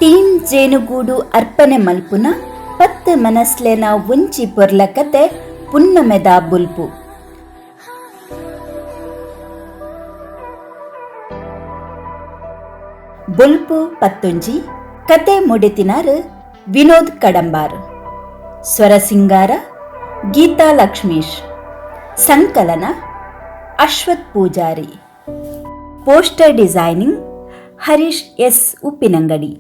Team ಜೇನುಗೂಡು ಅರ್ಪಣೆ ಮಲ್ಪುನ ಪತ್ತ್ ಮನಸ್ಲೆನ ಒಂಜಿ ಪೊರ್ಲ ಕತೆ ಪುನ್ನಮೆದ ಬೊಲ್ಪು. ಬೊಲ್ಪು ಪತ್ತೊಂಜಿ ಕತೆ ಮೊಡೆತಿನಾರ್ ವಿನೋದ್ ಕಡಂಬಾರ್, ಸ್ವರ ಸಿಂಗಾರ ಗೀತಾ ಲಕ್ಷ್ಮೀಶ್, ಸಂಕಲನ Ashwath Poojary, poster designing Harish S Uppinangady.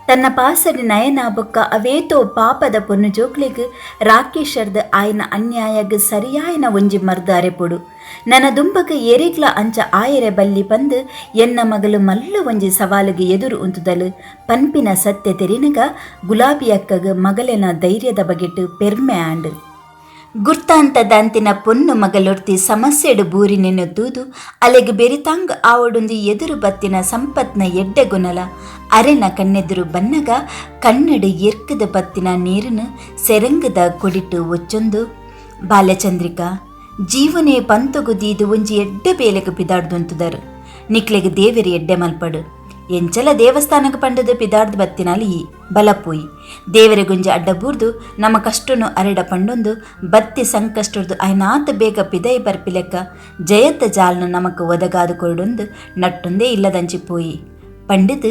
ತನ್ನ ಪಾಸಡಿ ನಯನ ಬೊಕ್ಕ ಅವೇತೋ ಪಾಪದ ಪೊನ್ನು ಜೋಕ್ಲೆಗ್ ರಾಕೇಶರ್ದ್ ಆಯನ ಅನ್ಯಾಯಗ್ ಸರಿಯಾಯಿನ ಒಂಜಿ ಮರ್ದ್ ಅರೆಪೊಡು. ನನ ದುಂಬಗ್ ಏರೆಗ್ಲ ಅಂಚ ಆಯೆರೆ ಬಲ್ಲಿ ಪಂದ್ ಎನ್ನ ಮಗಲ್ ಮಲ್ಲ ಒಂಜಿ ಸವಾಲುಗ್ ಎದುರು ಉಂತುದಲ್ ಪನ್ಪಿನ ಸತ್ಯ ತೆರಿನಗ ಗುಲಾಬಿ ಅಕ್ಕಗ್ ಮಗಲೆನ ಧೈರ್ಯದ ಬಗೆಟ್ ಪೆರ್ಮೆ ಆಂಡ್. ಗುರ್ತಾಂತ ದಾಂತಿನ ಪೊನ್ನು ಮಗಲೊರ್ತಿ ಸಮಸ್ಯೆಡ್ ಬೂರಿನೆನ್ ತೂದು ಅಲೆಗ್ ಬೆರಿತಾಂಗ್ ಆವೊಡುಂದು ಎದುರು ಬತ್ತಿನ ಸಂಪತ್ನ ಎಡ್ಡೆ ಗುಣಲ ಅರೆನ ಕಣ್ಣೆದುರು ಬನ್ನಗ ಕಣ್ಣಡ್ ಎರ್ಕ್ದ್ ಬತ್ತಿನ ನೀರ್ನ್ ಸೆರಂಗ್ದ ಕೊಡಿಟ್ ಒಚ್ಚೊಂದು ಬಾಲಚಂದ್ರಿಕಾ ಜೀವನೇ ಪಂತೊಗು ದೀದ್ ಒಂಜಿ ಎಡ್ಡೆ ಬೇಲೆಗ್ ಪಿದಾಡ್ದುಂತುದರ್ ನಿಕ್ಲೆಗ್ ದೇವೆರ್ ಎಡ್ಡೆ ಮಲ್ಪಡ್ ಎಂಚಲ ದೇವಸ್ಥಾನಗ್ ಪಂಡುದ್ ಪಿದಾಡ್ದ್ ಬತ್ತಿನಾಲ್ ಈ ಬಲಪೋಯಿ ದೇವೆರೆಗೊಂಜಿ ಅಡ್ಡ ಬೂರ್ದು ನಮ ಕಷ್ಟೊನು ಅರೆಡ ಪಂಡೊಂದು ಬತ್ತಿ ಸಂಕಷ್ಟೊರ್ದು ಆಯಿನಾತ್ ಬೇಗ ಪಿದಯಿ ಬರ್ಪಿಲೆಕ್ಕ ಜಯತ್ತ ಜಾಲ್ನ್ ನಮಕ್ ಒದಗಾದ್ ಕೊರೊಡುಂದು ನಟ್ಟೊಂದೇ ಇಲ್ಲದಂಚಿ ಪೋಯಿ ಪಂಡುದ್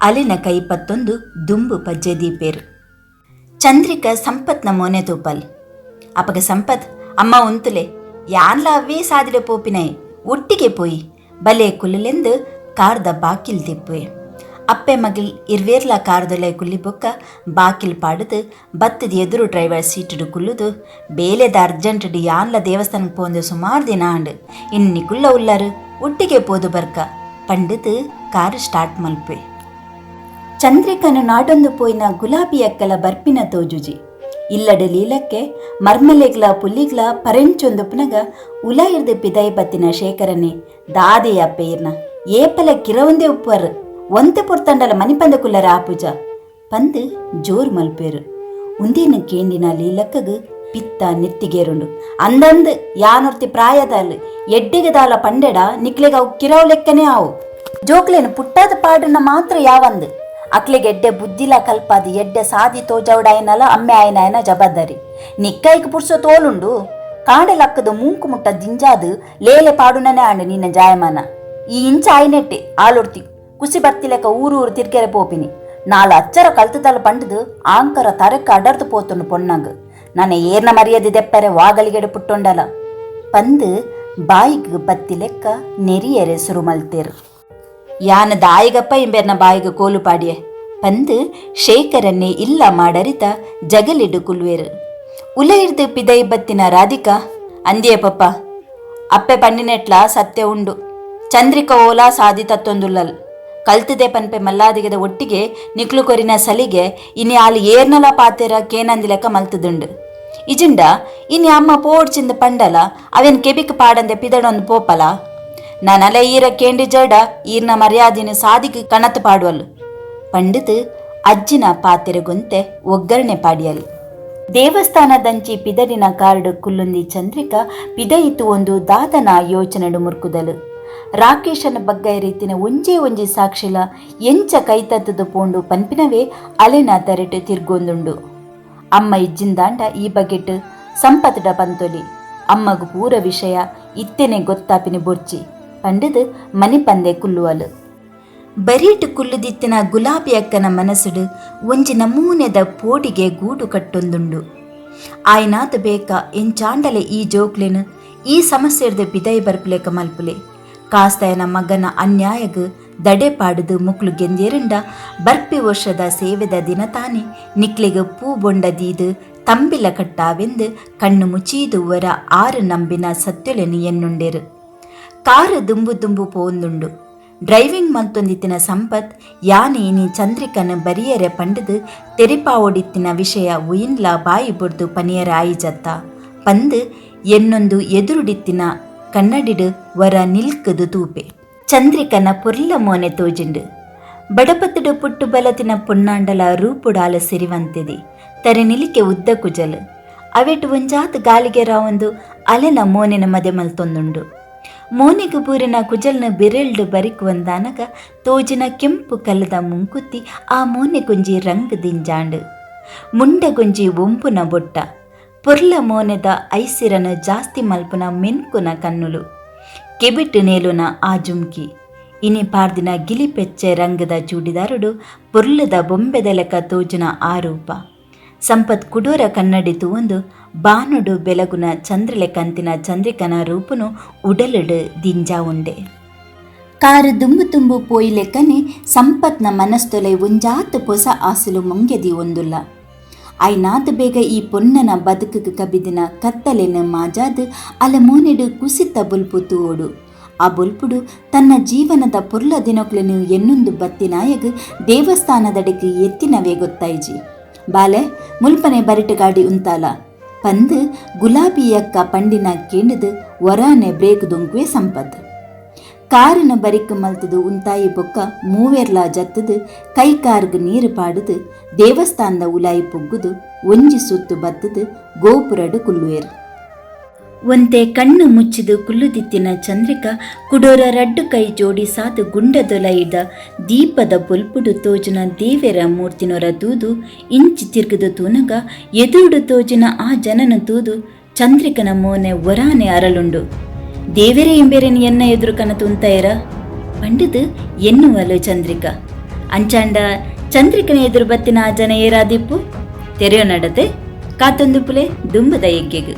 ಅಲೆನ ಕೈ ಪತ್ತೊಂದು ದುಂಬು ಪಜ್ಜೆ ದೀಪೆರ್. ಚಂದ್ರಿಕ ಸಂಪತ್ನ ಮೋನೆ ತೂಪಲ್. ಅಪಗ ಸಂಪತ್ ಅಮ್ಮ ಉಂತುಲೆ ಯಾನ್ಲ ಅವ್ವೇ ಸಾದಿಡೆ ಪೋಪಿನಯೆ ಒಟ್ಟಿಗೆ ಪೋಯಿ ಬಲೆ ಕುಲ್ಲುಲೆಂದ್ ಕಾರ್ದ ಬಾಕಿಲ್ ದೆಪ್ಪುವೆ. ಅಪ್ಪೆ ಮಗಲ್ ಇರ್ವೆರ್ಲಾ ಕಾರ್ದೊಲೈ ಕುಲ್ಲಿ ಬೊಕ್ಕ ಬಾಕಿಲ್ ಪಾಡುದ್ ಬತ್ತುದ್ ಎದುರು ಡ್ರೈವರ್ ಸೀಟುಡು ಕುಲ್ಲುದು ಬೇಲೆದ ಅರ್ಜೆಂಟುಡು ಯಾನ್ಲ ದೇವಸ್ಥಾನಗ್ ಪೋವಂದೆ ಸುಮಾರ್ ದಿನ ಆಂಡ್ ಇನಿ ನಿಕುಲ್ಲ ಉಲ್ಲರ್ ಒಟ್ಟಿಗೆ ಪೋದು ಬರ್ಕ ಪಂಡುದ್ ಕಾರ್ ಸ್ಟಾರ್ಟ್ ಮಲ್ಪುವೆ. ಚಂದ್ರಿಕನ್ ನಾಡೊಂದು ಪೋಯಿನ ಗುಲಾಬಿ ಅಕ್ಕಲ ಬರ್ಪಿನ ತೋಜುಜಿ. ಇಲ್ಲಡ್ ಲೀಲಕ್ಕೆ ಮರ್ಮಲೆಗ್ಲಾ ಪುಲ್ಲಿಗ್ಲಾ ಪರೆಂಚೊಂದುಪ್ಪುನಗ ಉಲಯಿರ್ದ್ ಪಿದಯಿ ಬತ್ತಿನ ಶೇಖರನೆ ದಾದೆಯೆ ಅಪ್ಪೆ ಈರ್ನ ಏಪಲ ಕಿರವೊಂದೇ ಉಪ್ಪುವರ್ ಒಂತೆ ಪೊರ್ತಂಡಲ ಮನಿಪಂದೆ ಕುಲ್ಲರೆ ಆಪುಜ ಪಂದ್ ಜೋರು ಮಲ್ಪುವೆರ್. ಉಂದೆನ್ ಕೇಂಡಿನ ಲೀಲಕ್ಕಗ್ ಪಿತ್ತ ನೆತ್ತಿಗೇರುಂಡು. ಅಂದಂದ್ ಯಾನೊರ್ತಿ ಪ್ರಾಯದಾಲ್ ಎಡ್ಡೆಗ್ ದಾಲ ಪಂಡೆಡ ನಿಕ್ಲೆಗ್ ಅವು ಕಿರವು ಲೆಕ್ಕನೇ ಆವು. ಜೋಕ್ಲೆನ್ ಪುಟ್ಟಾದ್ ಪಾಡುನ ಮಾತ್ರ ಯಾವಂದ್. ಅಕ್ಲೆಗ್ ಎಡ್ಡೆ ಬುದ್ಧಿಲಾ ಕಲ್ಪಾದ್ ಎಡ್ಡೆ ಸಾದಿ ತೋಜಾವೊಡಾಯಿನಲ ಅಮ್ಮೆ ಆಯಿನಾಯನ ಜಬಾಬ್ದಾರಿ. ನಿಕ್ಕ್ ಐಕ್ ಪುರ್ಸೊತು ಓಲುಂಡು? ಕಾಂಡೆ ಲಕ್ಕ್ದ್ ಮೂಂಕು ಮುಟ್ಟ ದಿಂಜಾದ್ ಲೇಲೆ ಪಾಡುನನೇ ಆಂಡ್ ನಿನ್ನ ಜಾಯಮಾನ. ಈ ಇಂಚ ಆಯಿನೆಟ್ಟೆ ಆಲೊರ್ತಿ ಕುಸಿ ಬತ್ತಿಲೆಕ ಊರೂರು ತಿರ್ಗೆರೆ ಪೋಪಿನಿ. ನಾಲ್ ಅಚ್ಚರ ಕಲ್ತ್ದಲ್ ಪಂಡ್ದ್ ಆಂಕರ ತರೆಕ್ ಅಡರ್ದ್ ಪೋತುಂಡು ಪೊಣ್ಣಗ್. ನನ ಏರ್ನ ಮರ್ಯಾದಿ ದೆಪ್ಪರೆ ವಾ ಗಳಿಗೆಡ್ ಪುಟ್ಟೊಂಡಲ. ಪಂದ್ ಬಾಯಿಗ್ ಬತ್ತಿಲೆಕ್ಕ ನೆರಿಯೆರೆ ಸುರು ಮಲ್ತೆರ್. ಯಾನ್ ದಾಯೆಗಪ್ಪ ಇಂಬೆರ್ನ ಬಾಯಿಗ್ ಕೋಲು ಪಾಡ್ಯೆ ಪಂದ್ ಶೇಖರನ್ನೇ ಇಲ್ಲ ಮಾಡರಿತ ಜಗಲಿಡ್ ಕುಲ್ಲುವೆರ್. ಉಲಯಿರ್ದ್ ಪಿದಯಿ ಬತ್ತಿನ ರಾಧಿಕಾ ಅಂದ್ಯೆ ಪಪ್ಪ. ಅಪ್ಪೆ ಪಂಡಿನೆಟ್ಲಾ ಸತ್ಯ ಉಂಡು. ಚಂದ್ರಿಕ ಓಲಾ ಸಾದಿ ತತ್ತೊಂದುಲ್ಲಲ್. ಕಲ್ತ್ದೆ ಪನ್ಪೆ ಮಲ್ಲಾದಿಗೆದ ಒಟ್ಟಿಗೆ ನಿಕ್ಲು ಕೊರಿನ ಸಲಿಗೆ ಇನಿ ಆಲ್ ಏರ್ನಲಾ ಪಾತೆರ ಕೇನಂದಿಲೆಕ ಮಲ್ತ್ದ್ಂಡ್. ಇಜಿಂಡ ಇನಿ ಅಮ್ಮ ಪೋವೊಡ್ಚಿಂದ್ ಪಂಡಲ ಅವೆನ್ ಕೆಬಿಕ್ ಪಾಡಂದೆ ಪಿದಡೊಂದು ಪೋಪಲಾ? ನನಲ ಈರ ಕೇಂಡಿಜರ್ಡ ಈರ್ನ ಮರ್ಯಾದಿನ್ ಸಾದಿಗ್ ಕಣತ್ ಪಾಡುವಲ್ ಪಂಡ್ದ್ ಅಜ್ಜಿನ ಪಾತೆರಗೊಂತೆ ಒಗ್ಗರಣೆ ಪಾಡಿಯಲ್. ದೇವಸ್ಥಾನದಂಚಿ ಪಿದಡಿನ ಕಾರ್ಡ್ ಕುಲ್ಲುಂದಿ ಚಂದ್ರಿಕಾ ಪಿದಯಿ ತೂವೊಂದು ದಾದನ ಯೋಚನೆಡ್ ಮುರ್ಕುದಲ್. ರಾಕೇಶನ ಬಗ್ಗೈರಿತ್ತಿನ ಒಂಜೇ ಒಂಜಿ ಸಾಕ್ಷಿಲ ಎಂಚ ಕೈತತ್ತ್ದ್ ಪೋಂಡು ಪನ್ಪಿನವೇ ಅಲೆನ ತರೆಟ್ ತಿರ್ಗೊಂದುಂಡು. ಅಮ್ಮ ಇಜ್ಜಿಂದಾಂಡ ಈ ಬಗೆಟ್ ಸಂಪತ್ಡ ಪಂತೊಲಿ. ಅಮ್ಮಗ್ ಪೂರ ವಿಷಯ ಇತ್ತೆನೆ ಗೊತ್ತಾಪಿನಿ ಬೊರ್ಚಿ ಪಂಡ್ದ್ ಮನಿಪಂದೆ ಕುಲ್ಲುವಲ್. ಬರೀಟ್ ಕುಲ್ಲುದಿತ್ತಿನ ಗುಲಾಬಿ ಅಕ್ಕನ ಮನಸ್ಸ್ಡ್ ಒಂಜಿ ನಮೂನೆದ ಪೋಡಿಗೆ ಗೂಡು ಕಟ್ಟೊಂದುಂಡು. ಆಯಿನಾತ್ ಬೇಕ ಎಂಚಾಂಡಲ ಈ ಜೋಕ್ಲೆನ್ ಈ ಸಮಸ್ಯೆರ್ದ್ ಪಿದಯಿ ಬರ್ಪಿಲೆಕ ಮಲ್ಪುಲೆ. ಕಾಸ್ತಾಯನ ಮಗನ ಅನ್ಯಾಯಗ್ ದಡೆ ಪಾಡುದು ಮೊಕ್ಲು ಗೆಂದ್ಯೆರುಂಡ ಬರ್ಪಿ ವರ್ಷದ ಸೇವೆದ ದಿನತಾನಿ ನಿಕ್ಲೆಗ್ ಪೂ ಬೊಂಡ ದೀದ್ ತಂಬಿಲ ಕಟ್ಟಾವೆಂದ್ ಕಣ್ಣು ಮುಚೀದ್ ಒರ ಆರ್ ನಂಬಿನ ಸತ್ಯೊಲೆನ್ ಎನ್ನುಂಡೆರ್. ಕಾರ್ ದುಂಬು ದುಂಬು ಪೋವೊಂದುಂಡು. ಡ್ರೈವಿಂಗ್ ಮಲ್ತೊಂದಿತ್ತಿನ ಸಂಪತ್ ಯಾನ್ ಇನಿ ಚಂದ್ರಿಕನ್ ಬರಿಯೆರೆ ಪಂಡ್ದ್ ತೆರಿಪಾವೊಡಿತ್ತಿನ ವಿಷಯ ಒಯಿನ್ಲಾ ಬಾಯಿ ಬುಡ್ದು ಪನಿಯೆರೆ ಆಯಿಜತ್ತ ಪಂದ್ ಎನ್ನೊಂದು ಎದುರುಡಿತ್ತಿನ ಕನ್ನಡಿಡ್ ಒರ ನಿಲ್ಕ್ದ್ ತೂಪೆ. ಚಂದ್ರಿಕನ ಪೊರ್ಲ ಮೋನೆ ತೋಜಿಂಡ್. ಬಡಪತ್ತ್ಡ್ ಪುಟ್ಟು ಬಲತಿನ ಪೊಣ್ಣಾಂಡಲ ರೂಪುಡಾಲ್ ಸಿರಿವಂತೆದಿ. ತರೆ ನಿಲಿಕೆ ಉದ್ದ ಕುಜಲ್. ಅವೆಟ್ ಒಂಜಾತ್ ಗಾಲಿಗೆ ರಾವೊಂದು ಅಲೆನ ಮೋನೆನ್ ಮದೆ ಮಲ್ತೊಂದುಂಡು. ಮೋನೆಗ್ ಬೂರಿನ ಕುಜಲ್ನ್ ಬಿರೆಲ್ಡ್ ಬರಿಕ್ ಒಂದಾನಗ ತೋಜಿನ ಕೆಂಪು ಕಲ್ಲದ ಮುಂಕುತ್ತಿ ಆ ಮೋನೆಗೊಂಜಿ ರಂಗ್ ದಿಂಜಾಂಡ್. ಮುಂಡಗೊಂಜಿ ಒಂಬುನ ಬೊಟ್ಟ. ಪೊರ್ಲ ಮೋನೆದ ಐಸಿರನ್ ಜಾಸ್ತಿ ಮಲ್ಪುನ ಮೆನ್ಕುನ ಕಣ್ಣುಲು. ಕೆಬಿಟ್ ನೇಲುನ ಆ ಜುಮ್ಕಿ. ಇನಿ ಪಾಡ್ದಿನ ಗಿಲಿಪೆಚ್ಚೆ ರಂಗ್ದ ಚೂಡಿದಾರೊಡು ಪೊರ್ಲುದ ಬೊಂಬೆದ ಲೆಕ ತೋಜುನ ಆ ರೂಪ. ಸಂಪತ್ ಕುಡೊರ ಕನ್ನಡಿ ತೂವೊಂದು ಬಾನೊಡು ಬೆಲಗುನ ಚಂದ್ರಲೆಕಂತಿನ ಚಂದ್ರಿಕನ ರೂಪುನು ಉಡಲುಡ್ ದಿಂಜಾವೊಂಡೆ. ಕಾರ್ ದುಂಬು ದುಂಬು ಪೋಯಿಲೆಕನೆ ಸಂಪತ್ನ ಮನಸ್ತೊಲೈ ಒಂಜಾತ್ ಪೊಸ ಆಸೆಲು ಮುಂಗೆ ದೀವೊಂದುಲ್ಲ. ಆಯಿನಾತ್ ಬೇಗ ಈ ಪೊನ್ನನ ಬದುಕುಗ್ ಕಬಿದಿನ ಕತ್ತಲೆನ್ ಮಾಜಾದ್ ಅಲೆ ಮೋನೆಡ್ ಕುಸಿತ ಬೊಲ್ಪು ತೂವೊಡು. ಆ ಬೊಲ್ಪುಡು ತನ್ನ ಜೀವನದ ಪೊರ್ಲ ದಿನೊಕ್ಲೆನ್ ಎನ್ನೊಂದು ಬತ್ತಿನಾಯಗ್ ದೇವಸ್ಥಾನದಡೆಗ್ ಎತ್ತಿನವೇ ಗೊತ್ತಾಯಿಜಿ. ಬಾಲೆ ಮುಲ್ಪನೆ ಬರಿಟ್ ಗಾಡಿ ಉಂತಾಲ ಪಂದ್ ಗುಲಾಬಿಯಕ್ಕ ಪಂಡಿನ ಕೇಂಡ್ದ್ ಒರಾನೆ ಬ್ರೇಕ್ ದೊಂಕುವೆ ಸಂಪತ್. ಕಾರುನ್ ಬರಿಕ್ ಮಲ್ತ್ದ್ ಉಂತಾಯಿ ಬೊಕ್ಕ ಮೂವೆರ್ಲಾ ಜತ್ತ್ದ್ ಕೈ ಕಾರ್ಗ್ ನೀರ್ ಪಾಡುದ್ ದೇವಸ್ಥಾನದ ಉಲಾಯಿ ಪೊಗ್ಗುದು ಒಂಜಿ ಸುತ್ತು ಬತ್ತ್ದ್ ಗೋಪುರಡ್ ಕುಲ್ಲುವೆರ್. ಒಂತೆ ಕಣ್ಣ್ ಮುಚ್ಚಿದ್ ಕುಲ್ಲುದಿತ್ತಿನ ಚಂದ್ರಿಕಾ ಕುಡೊರ ರಡ್ಡ್ ಕೈ ಜೋಡಿಸಾದ್ ಗುಂಡದೊಲಯಿದ ದೀಪದ ಬೊಲ್ಪುಡು ತೋಜುನ ದೇವೆರ ಮೂರ್ತಿನೊರ ತೂದು ಇಂಚಿ ತಿರ್ಗ್ದ್ ತೂನಗ ಎದುರುಡು ತೋಜುನ ಆ ಜನನ್ ತೂದು ಚಂದ್ರಿಕನ ಮೋನೆ ಒರಾನೆ ಅರಲುಂಡು. ದೇವೆರೇ ಇಂಬೆರೆನ್ ಎನ್ನ ಎದುರು ಕನತ್ ಉಂತಾಯೆರಾ? ಪಂಡುದ್ ಎನ್ನುವಲ್ ಚಂದ್ರಿಕಾ. ಅಂಚಾಂಡ ಚಂದ್ರಿಕನ ಎದುರು ಬತ್ತಿನ ಆ ಜನ ಏರಾದಿಪ್ಪು? ತೆರೆಯೊನಡತೆ ಕಾತೊಂದುಪ್ಪುಲೆ ದುಂಬುದ ಎಗ್ಗೆಗ್.